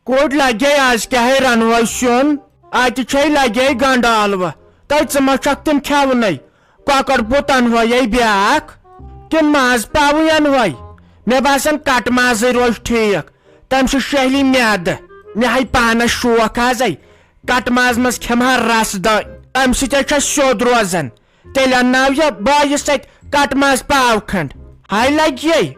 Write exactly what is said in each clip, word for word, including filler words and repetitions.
کوٚٹ لگے آز کیٛاہ ہے رنوے سیُن؟ اتہِ چھے لگے گنڈٕ ٲلوٕ۔ تہٕ ژٕ ما چھکھ تِم کھٮ۪ونَے؟ کۄکر پوٗت انہوے بیاکھ؟ کِنہٕ ماز پاوٕے انہوے؟ مےٚ باسان کٹہٕ مازٕے روزِ ٹھیٖک، تمہِ سۭتۍ شہلی میادٕ۔ مےٚ ہے پانس شوق آزے، کٹہٕ ماز منٛز کھٮ۪مہٕ ہا رس دٲنۍ، امہِ سۭتۍ ہے چھس سیوٚد روزان۔ تیٚلہِ انناو یہِ بٲیِس سۭتۍ کٹہٕ ماز پاو کھنڈ۔ ہاے لگہِ یے۔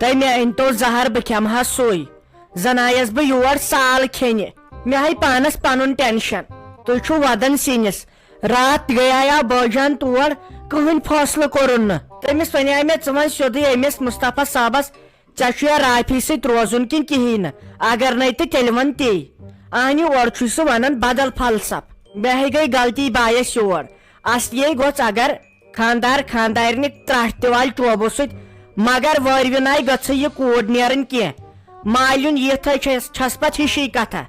تہٕ مےٚ أنۍ تو زہر، بہٕ کھٮ۪مہٕ ہا سُے۔ زن آیس بہٕ یور سال کھیٚنہِ۔ مےٚ ہاے پانس پنُن ٹینشن۔ تُہۍ چھِو ودان سِنِس۔ راتھ گٔیایاو بٲجان تور، کٕہٕنۍ فٲصلہٕ کوٚرُن نہٕ۔ تٔمِس ونے مےٚ، "ژٕ وَن سیوٚدُے أمِس مصطفیٰ صٲبس، ژےٚ چھُیا رافی سۭتۍ روزُن کِنہٕ کِہیٖنۍ نہٕ؟ اگر نے تہٕ تیٚلہِ وَن تی۔ اہنہِ اورٕ چھُے سُہ وَنان بدل فلسف۔" مےٚ ہے گٔے غلطی، بہٕ آیس یور۔ اصلی گوٚژھ اگر خاندار خاندارنہِ ترٛٹھ تہِ والہِ ٹوبو سۭتۍ، مگر وٲروِناے گٔژھٕے یہِ کوٗر نیرٕنۍ کینٛہہ۔ مالیُن یِتھے چھس، چھس پتہٕ ہِشی کتھا۔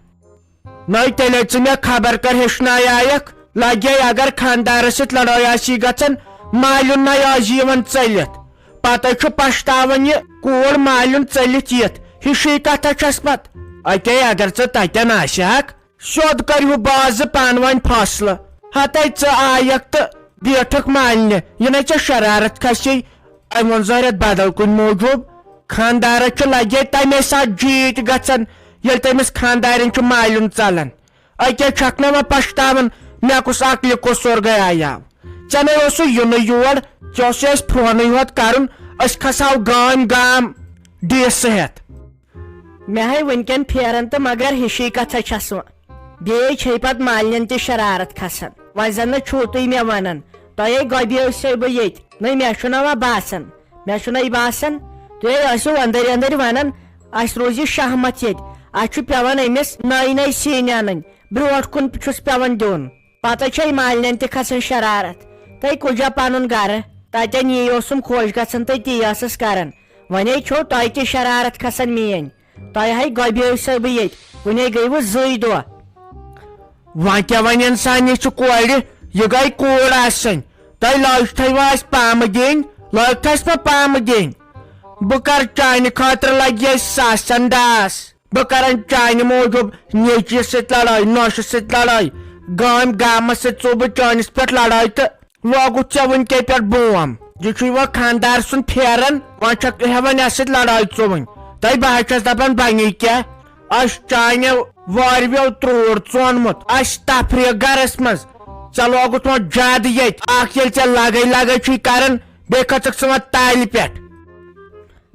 نٔے تیٚلے ژٕ مےٚ خبر کر ہیٚچھنایایکھ، لگے اگر خاندارس سۭتۍ لڑٲے آسی گژھان، مالیُن نَے آزِ یِوان ژٔلِتھ۔ پتے چھُ پشتاوان یہِ کوٗر مالیُن ژٔلِتھ یِتھ، ہِشی کتھا چھس پتہٕ۔ اتے اگر ژٕ تتٮ۪ن آسہِ ہکھ، سیوٚد کٔرِو بازٕ پانہٕ ؤنۍ فٲصلہٕ۔ ہتے ژٕ آیکھ تہٕ بیٖٹھکھ مالنہِ، یہِ نے ژےٚ شرارت کھسی۔ أمۍ ووٚن زہرت بدل کُنہِ موٗجوٗب۔ خانٛدارس چھُ لگے تمے ساتہٕ جیٖتۍ گژھان، ییٚلہِ تٔمِس خانٛدارٮ۪ن چھُ مالیُن ژلان۔ أکے چھکھ نہ وۄنۍ پشتاوان، مےٚ کُس عقلہِ قصوٗر گٔیایاو؟ ژےٚ نے اوسُے یُنٕے یور، ژےٚ اوسُے اَسہِ فونٕے ہوت کرُن، أسۍ کھسہاو گٲمۍ گام ڈیٖسہٕ ہٮ۪تھ۔ مےٚ ہے وٕنکٮ۪ن پھیران تہٕ مگر ہِشی کتھا چھس وۄنۍ۔ بیٚیہِ چھے پتہٕ مالنٮ۪ن تہِ شرارت کھسان۔ وۄنۍ زن نہٕ چھُو تُہۍ مےٚ ونان، تۄہے گۄبیو سے بہٕ ییٚتہِ۔ نٔے مےٚ چھُنہ وۄنۍ باسان، مےٚ چھُنہ یہِ باسان، تُہۍ ٲسِو أنٛدٕرۍ أنٛدٕرۍ ونان، اسہِ روزِ شہمت ییٚتہِ۔ اسہِ چھُ پٮ۪وان أمِس نٔے نٔے سِنۍ انٕنۍ، برٛونٛٹھ کُن چھُس پٮ۪وان دیُن۔ پتہٕ چھے مالنٮ۪ن تہِ کھسان شرارت، تۄہہِ کُجا پنُن گرٕ؟ تتٮ۪ن یی اوسُم خۄش گژھان تہٕ تی ٲسٕس کران۔ وۄنۍ ہے چھو تۄہہِ تہِ شرارت کھسان میٲنۍ۔ تۄہہِ ہے گۄبیو سا بہٕ ییٚتہِ، وُنے گٔیوٕ زٕے دۄہ۔ وۄنۍ کیٛاہ وَنہِ اِنسان، یہِ چھِ کورِ، یہِ گٔے کوٗر آسٕنۍ۔ تۄہہِ لٲج تھٲیوا اَسہِ پامہٕ دِنۍ؟ لٲج تھَس ما پامہٕ دِنۍ؟ بہٕ کَرٕ چانہِ خٲطرٕ لَگہِ اَسہِ ساسَن ڈاس۔ بہٕ کَرَن چانہِ موٗجوٗب نیٚچوِس سۭتۍ لَڑٲے، نۄشہِ سۭتۍ لَڑٲے، گامہٕ گامَس سۭتۍ ژوٚل بہٕ چٲنِس پٮ۪ٹھ لَڑٲے تہٕ لوگُتھ ژےٚ وٕنہِ کَتہِ پٮ۪ٹھ بوم؟ یہِ چھُے وۄنۍ خانٛدار سُنٛد پھیران، وۄنۍ چھکھ ہٮ۪وان اَسہِ سۭتۍ لڑٲے ژوٚوٕنۍ۔ تہٕ بہٕ حظ چھَس دَپان، بَنی کیٛاہ؟ اَسہِ چانیو وارِویو ترٛوٗر ژونمُت، اَسہِ تفریٖق گرس منٛز۔ ژےٚ لوگُتھ وۄنۍ زیادٕ ییٚتہِ۔ اَکھ ییٚلہِ ژےٚ لگے لگے چھُے کران، بیٚیہِ کھٔژٕکھ ژٕ وۄنۍ تالہِ پٮ۪ٹھ۔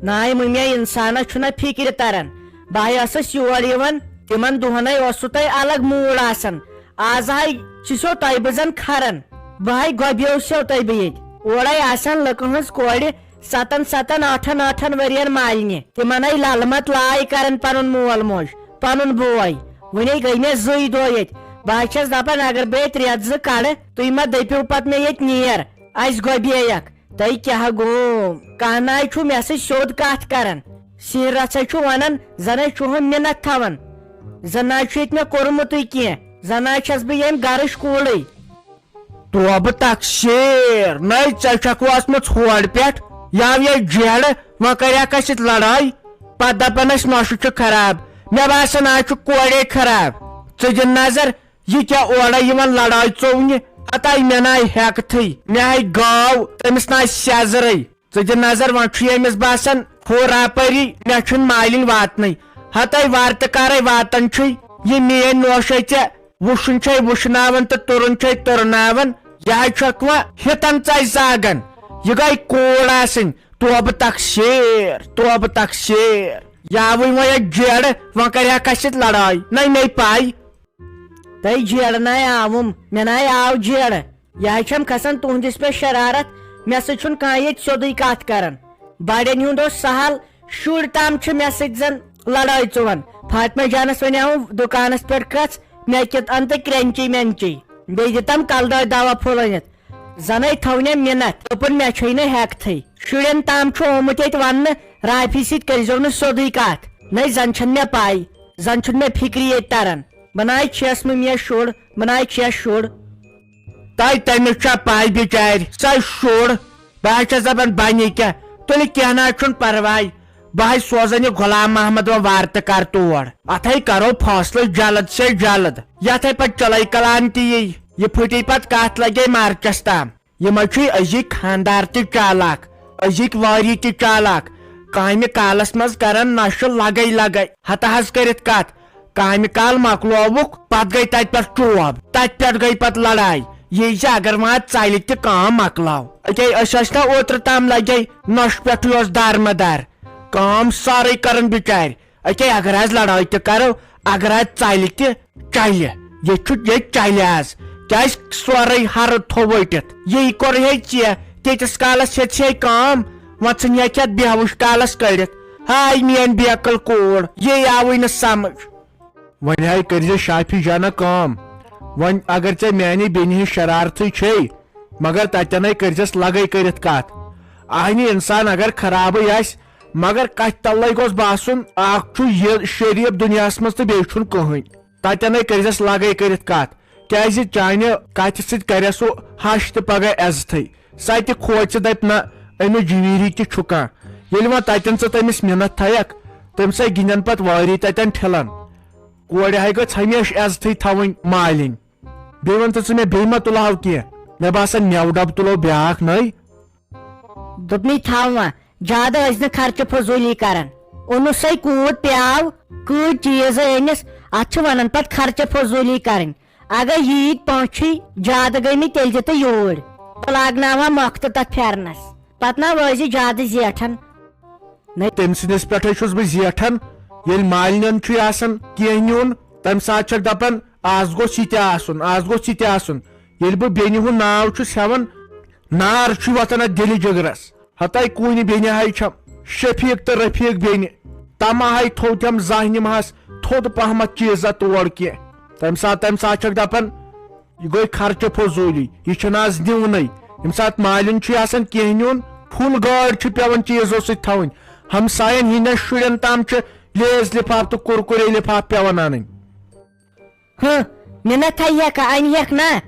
ناے مُمیا، اِنسانس چھُنہ فِکرِ تران۔ بہٕ ہاے ٲسٕس یور یِوان، تِمن دۄہنے اوسوٕ تۄہہِ الگ موٗڈ آسان۔ آز ہاے چھِسو تۄہہِ بہٕ زن کھران۔ بہٕ ہاے گۄبیوسیو تۄہہِ بہٕ ییٚتہِ۔ اورے آسان لُکہٕ ہٕنٛز کورِ ستن ستن ٲٹھن ٲٹھن ؤرین مالنہِ۔ تِمن ہے للمت لایہِ کران پنُن مول موج، پنُن بوے۔ وُنے گٔے مےٚ زٕے دۄہ ییٚتہِ۔ بہٕ ہاے چھَس دپان، اگر بہٕ ییٚتہِ رٮ۪تھ زٕ کڑٕ، تُہۍ ما دٔپِو پتہٕ مےٚ ییٚتہِ نیر، اسہِ گۄبییکھ؟ تۄہہِ کیٛاہ گوٚو؟ کانٛہہ ناے چھُ مےٚ سۭتۍ سیوٚد کتھ کران۔ سِنۍ رژھے چھُ ونان، زن ہے چھُہم مِنت تھاوان۔ زن نہ چھُ ییٚتہِ مےٚ کوٚرمُتُے کینٛہہ۔ زن نہ چھَس بہٕ ییٚمہِ گرٕچ کوٗرٕے۔ توبہٕ تقصیر، نَے ژےٚ چھکھ وٲژمٕژ ہورٕ پٮ۪ٹھ، یاو یے جیڑٕ، وۄنۍ کرِہکھ اَسہِ سۭتۍ لڑٲے۔ پتہٕ دپان ٲسۍ نۄشہِ چھُ خراب۔ مےٚ باسان، آز چھُ کورے خراب۔ ژٕ دِ نظر، یہِ کیٛاہ اورے یِوان لڑٲے ژوٚونہِ؟ ہتاے مےٚ ناے ہٮ۪کتھٕے، مےٚ آے گاو، تٔمِس ناے سیزرے۔ ژٕ دِ نظر، وۄنۍ چھُ ییٚمِس باسان، ہورٕ اپٲری، مےٚ چھُنہٕ مالِنۍ واتنٕے۔ ہتاے وارٕ تہٕ کارے واتان چھُے، یہِ میٲنۍ نوشے ژےٚ وُشُن چھے وُشناوان تہٕ تُرُن چھے تُرناوان۔ یہِ حظ چھکھ وۄنۍ ہِتن ژے زاگان۔ یہِ گٔے کوٗر آسٕنۍ۔ توبہٕ تقصیر، توبہٕ تقصیر۔ یاوٕے وۄنۍ یتھ جیڑٕ، وۄنۍ کرِہکھ اَسہِ سۭتۍ لڑٲے۔ نَے مے پاے۔ تۄہہِ جیڑٕ ناے آوُم، مےٚ ناے آو جیڑٕ۔ یہِ حظ چھَم کھسان تُہنٛدِس پٮ۪ٹھ شرارت، مےٚ سۭتۍ چھُنہٕ کانٛہہ ییٚتہِ سیوٚدُے کتھ کران۔ بڑٮ۪ن ہُنٛد اوس سہل، شُرۍ تام چھِ مےٚ سۭتۍ زن لڑٲے ژوان۔ فاطمہ جانس ونیاوُم دُکانس پٮ۪ٹھ کھژ، مےٚ کیُت ان تہٕ کرٛٮ۪نچی مٮ۪نچی، بیٚیہِ دِتم کلہٕ دٲدۍ دوا پھوٚلٲنِتھ۔ زنے تھونم مِنت، دوٚپُن مےٚ چھے نہٕ ہٮ۪کتھٕے۔ شُرٮ۪ن تام چھُ آمُت ییٚتہِ وننہٕ، رافی سۭتۍ کٔرۍزیو نہٕ سیوٚدُے کتھ۔ نَے زن چھَنہٕ مےٚ پاے، زن چھُنہٕ مےٚ فِکرِ ییٚتہِ تران۔ بہٕ ناے چھَس نہٕ مےٚ شُر، بہٕ ناے چھَس شُر۔ تۄہہِ تٔمِس چھا پاے بِچارِ، سۄے شُر؟ بہٕ حظ چھَس دَپان، بَنہِ کیٛاہ؟ تُلہِ کینٛہہ نہ حظ چھُنہٕ پَرواے، بہٕ ہے سوزن یہِ غلام محمد وۄنۍ وارٕ تہٕ کر تور۔ اتھے کرو فٲصلہٕ جلد سے جلد۔ یتھے پتہٕ چلے کلان تہِ یی۔ یہِ پھٹی پتہٕ کتھ لگے مرچس تام۔ یِمے چھُے أزِکۍ خاندار تہِ چالاک، أزِکۍ وٲری تہِ چالاک۔ کامہِ کالس منٛز کرن نشہٕ لگے لگے۔ ہتہٕ حظ کٔرِتھ کتھ، کامہِ کال مۄکلووُکھ، پتہٕ گٔے تتہِ پٮ۪ٹھ چوب، تتہِ پٮ۪ٹھ گٔے پتہٕ لڑاے۔ یہِ زِ اگر وۄنۍ اتھ ژلہِ تہِ کٲم مۄکلاو۔ أکے أسۍ ٲسۍ نا اوترٕ تام لگے نۄشہِ پٮ۪ٹھٕے اوس دارمدار۔ کٲم سٲرٕے کرن بچارِ۔ أکے اگر از لڑٲے تہِ کرو، اگر از ژلہِ تہِ، چلہِ۔ ییٚتہِ چھُ، ییٚتہِ چلہِ از۔ کیازِ سورُے ہرٕ تھوٚو ؤٹِتھ۔ یی کوٚر ہے ژےٚ، تیٖتِس کالس ہیٚژ ہے کٲم، وۄنۍ ژھٕنہِ ہے کھٮ۪تھ بیہوُش کالس کٔڑِتھ۔ ہاے میٲنۍ بیکل کوٗر، یی آوٕے نہٕ سمجھ۔ وۄنۍ ہاے کٔرزِ شافی جانہ کٲم۔ وۄنۍ اگر ژےٚ میانہِ بیٚنہِ ہٕنٛز شرارتھٕے چھے، مگر تتٮ۪نے کٔرزٮ۪س لگے کٔرِتھ کتھ۔ اہنہِ انسان اگر خرابٕے آسہِ، مگر کتھِ تلے گوٚژھ باسُن، اکھ چھُ یہِ شریف دُنیاہس منٛز تہٕ بیٚیہِ چھُنہٕ کٕہٕنۍ۔ تتٮ۪نے کٔرزٮ۪س لگے کٔرِتھ کتھ، کیازِ چانہِ کتھِ سۭتۍ کرِ سُہ ہش تہٕ پگاہ عزتھٕے۔ سۄ تہِ کھوژِ، دپہِ، نہ، أمِس جویٖری تہِ چھُ کانٛہہ۔ ییٚلہِ وۄنۍ تتٮ۪ن ژٕ تٔمِس مِنت تھایکھ، تٔمۍ سٕے گِنٛدن پتہٕ وٲری تتٮ۪ن ٹھِلن۔ کورِ ہاے گٔژھ ہمیشہِ عزتھٕے تھاوٕنۍ مالِنۍ۔ بیٚیہِ وَن تہٕ ژٕ مےٚ، بیٚیہِ ما تُلہو کینٛہہ؟ مےٚ باسان، مٮ۪وٕ ڈَبہٕ تُلو بیٛاکھ نٔے۔ دوٚپمَے تھاو وۄنۍ، زیادٕ ٲسۍ نہٕ خرچہٕ فضوٗلی کران۔ اوٚنُس سَے کوٗت پیٛاو، کۭتۍ چیٖز أنِس، اَتھ چھِ وَنان پَتہٕ خرچہٕ فضوٗلی کَرٕنۍ۔ اگر ییٖتۍ پانٛژھ چھِی زیادٕ گٔمٕتۍ، تیٚلہِ دِ تہٕ یوٗرۍ۔ بہٕ لاگناوان مۄختہٕ تَتھ پھٮ۪رنَس، پَتہٕ نا وٲزِ زیادٕ زیٹھان۔ نہ، تٔمۍ سٕنٛدِس پٮ۪ٹھَے چھُس بہٕ زیٹھان۔ ییٚلہِ مالِنٮ۪ن چھُے آسان کینٛہہ نیُن، تَمہِ ساتہٕ چھَکھ دَپان، "آز گوٚژھ یہِ تہِ آسُن، آز گوٚژھ یہِ تہِ آسُن۔" ییٚلہِ بہٕ بیٚنہِ ہُنٛد ناو چھُس ہٮ۪وان، نار چھُے وۄتھان اَتھ دِلہِ جِگرَس۔ ہَتَے کوٗنہِ بیٚنہِ ہاے چھَم، شفیٖق تہٕ رفیٖق بیٚنہِ، تَمہٕ ہاے تھوٚو تھٮ۪م زانٛہہ نِمہَس تھوٚد پَہمَتھ چیٖزا تور کینٛہہ۔ تَمہِ ساتہٕ، تَمہِ ساتہٕ چھَکھ دَپان، یہِ گوٚو خرچہٕ فضوٗلی، یہِ چھُنہٕ آز نیُنٕے۔ ییٚمہِ ساتہٕ مالِن چھُے آسان کینٛہہ نیُن، full گٲڑۍ چھِ پٮ۪وان چیٖزو سۭتۍ تھاوٕنۍ۔ ہمساین ہٕنٛدٮ۪ن شُرٮ۪ن تام چھِ لیز لِفاف تہٕ کُرکُرے لِفاف پٮ۪وان اَنٕنۍ۔ ہہ، مِنت تھایہِ ہٮ۪کھ، اَنہِ ہٮ۪کھ نا؟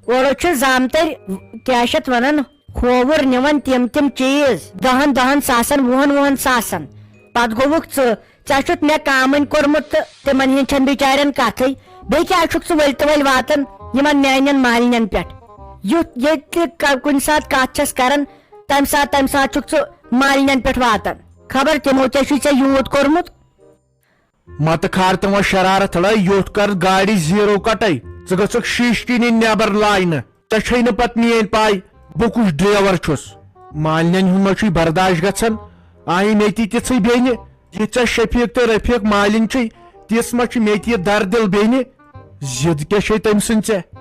اورٕ چھُ زامتٕرۍ، کیٛاہ چھِ اَتھ وَنان، کھووُر نِوان تِم تِم چیٖز، دَہَن دَہَن ساسَن، وُہَن وُہَن ساسَن۔ پَتہٕ گوٚوُکھ ژٕ، ژےٚ چھُتھ مےٚ کامٕنۍ کوٚرمُت تہٕ تِمن ہِنٛز چھَنہٕ بِچارٮ۪ن کَتھٕے۔ بیٚیہِ کیٛازِ چھُکھ ژٕ ؤلۍ تہٕ ؤلۍ واتان یِمن میٛانٮ۪ن مالِنٮ۪ن پٮ۪ٹھ؟ یُتھ ییٚتہِ تہِ ک-، کُنہِ ساتہٕ کَتھ چھَس کَران، تَمہِ ساتہٕ، تَمہِ ساتہٕ چھُکھ ژٕ مالِنٮ۪ن پٮ۪ٹھ واتان۔ خبر تِمو کیٛاہ چھُے ژےٚ یوٗت کوٚرمُت؟ مَتہٕ کھار تِمو شرارت لڑٲے، یوٚتھ کر گاڑِ زیٖرو کٹے۔ ژٕ گژھکھ شیٖشہٕ کِنی نٮ۪بر لاینہٕ۔ ژےٚ چھے نہٕ پتہٕ میٲنۍ پاے بہٕ کُس ڈرایور چھُس۔ مالنٮ۪ن ہُنٛد ما چھُے برداش گژھان؟ آیہِ مےٚ تہِ تِژھٕے بیٚنہِ، یہِ ژےٚ شفیق تہٕ رفیق مالِنۍ چھے، تِژھ ما چھِ مےٚ تہِ یہِ دردِل بیٚنہِ۔ ضد کیٛاہ چھے تٔمۍ سٕنٛز ژےٚ؟